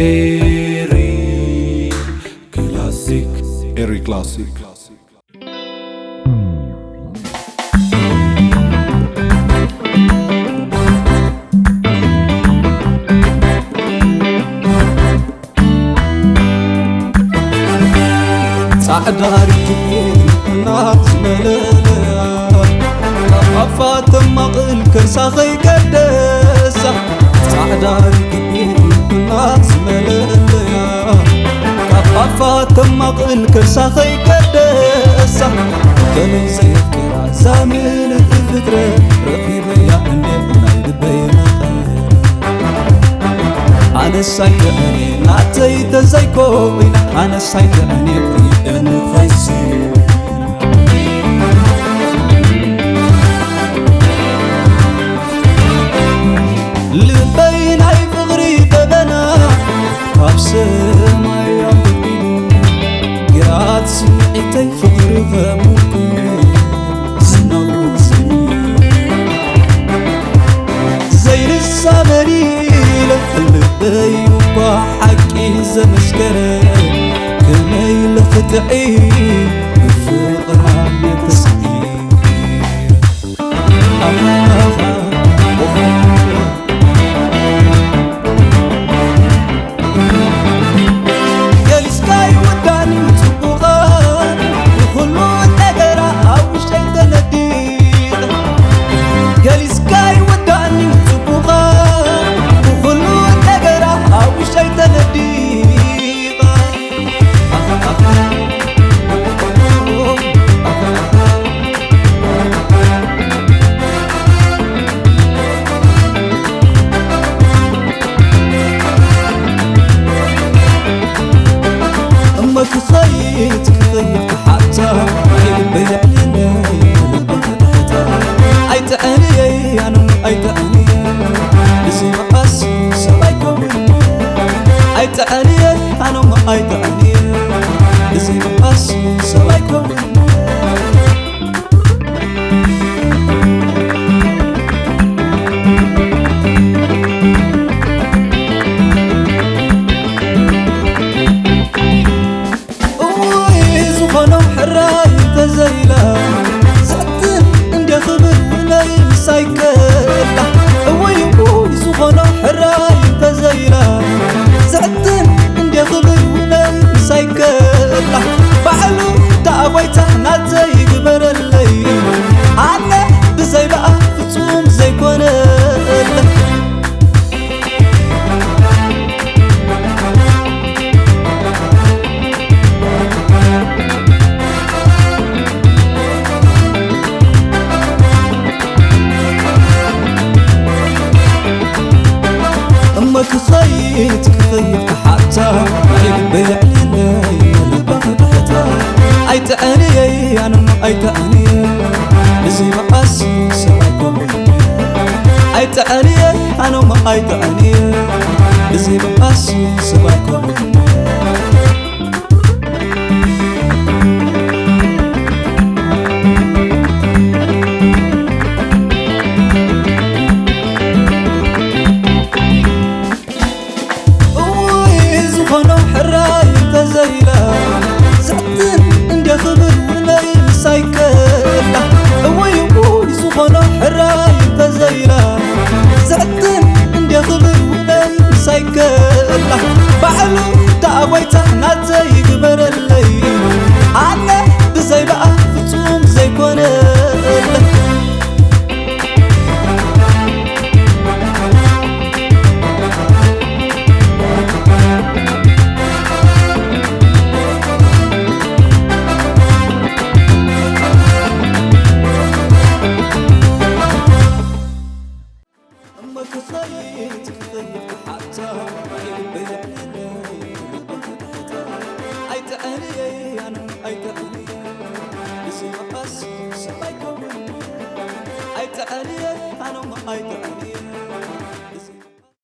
ኤሪ ክላሲክ፣ ኤሪ ክላሲክ። ጻዕዳ ርግቢት እናዝመለለያ፣ ካብ ኣፋ ተማቕል ከርሳ ከይገደሳ። ጻዕዳ ርግቢት እናዝመለለያ፣ ካብ ኣፋ ተማቕል ከርሳ ከይገደሳ። ከመይ ዘየፍቅራ እዛ ምልእቲ ፍጥረት፣ ረኺበያ እንዴ ናይ ልበይ መቐረት። ኣነስ ኣይጥዕሜ ናተይ ተዘይኮይና፣ ኣነስ ኣይጥዕሜ ሪኤኒ ኸይሲ። ልበይ ናይ ፍቕሪ ደበና ካብ ሰማይ ኣንበቢሉ፣ ግራት ስምዒተይ ፍቕሪ ኸምኩ ዝነውዝኒ። ዘይንሳ መን ኢለ ልበይ እኳ ሓቂ ዘመስከረ፣ ከመይ ኢለ ክጥዒ ብፍቕራ ተስዒ። ገሊስካ ይወዳኒ ጽቡቓ፣ ንኹሉ ነገራ ኣብ ውሽጠይ ተነዲቐ። ገሊስካ ይወዳኒ ጽቡቓ፣ ንኹሉ ነገራ ኣብ ውሽጠይ ተነዲቐ። እሞ ክኸይድ ክኸይድ ክሓታ፣ ልበይ ልዕለለይ ልበይ ክሕታ። ኣይጥዕንየይ ኣነ ኣይጥዕንየ፣ ብዘይ መቐስ ሰብ ኣይከውን። ኣይጥዕንየይ ኣነ ኣይጥዕንየ፣ ብዘይ መቐስ ሰብ ኣይከውን። እውይ ዝኾኖ ሕራይ እንተዘይላ፣ ዘዕትን እንደ ክብል ውነይ ምሳይ ከላ። እውይ እውይ ዝኾኖ ሕራይ እንተዘይላ፣ ዘዕትን እንደ ክብል ውነይ ምሳይ ከላ። ባዕሉ ደኣ ጓይታ ናተይ ግበረለይ፣ ኣነ ብዘይ ደኣ ፍጹም ዘይኮነለይ። እሞ ክኸይድ ክኸይድ ክሓታ፣ ናይ ልበይ ልዕለለይ ልባ ክድሕታ። ኣይጥዕንየይ ኣነሞ ኣይጥዕንየ፣ ብዘይ መቐስ ሰብ ኣይኮንኩን። ኣይጥዕንየ ኣነሞ ኣይጥዕንየ፣ ብዘይ መቐስ ሰብ ኣይኮንኩን። እውይ ዝኾኖ ሕራይ እንተዘይላ፣ ዘዕትን እንደ ክብል ውነይ ምሳይ ከላ። እውይ እውይ ዝኾኖ ሕራይ እንተዘይላ፣ ዘዕትን እንደ ክብል ውነይ ምሳይ ከላ። ባዕሉ ደኣ ጓይታ ናተይ ግበረለይ፣ ኣነ ብዘይ ደኣ ፍጹም ዘይኮነለይ። እሞ ክኸይድ ክኸይድ ክሓታ፣ ኣይጥዕንየይ ኣነ ኣይጥዕንየ፣ ብዘይ መቐስ ሰብ ኣይከውን። ኣይጥዕንየ ኣነ ኣይጥዕንየ፣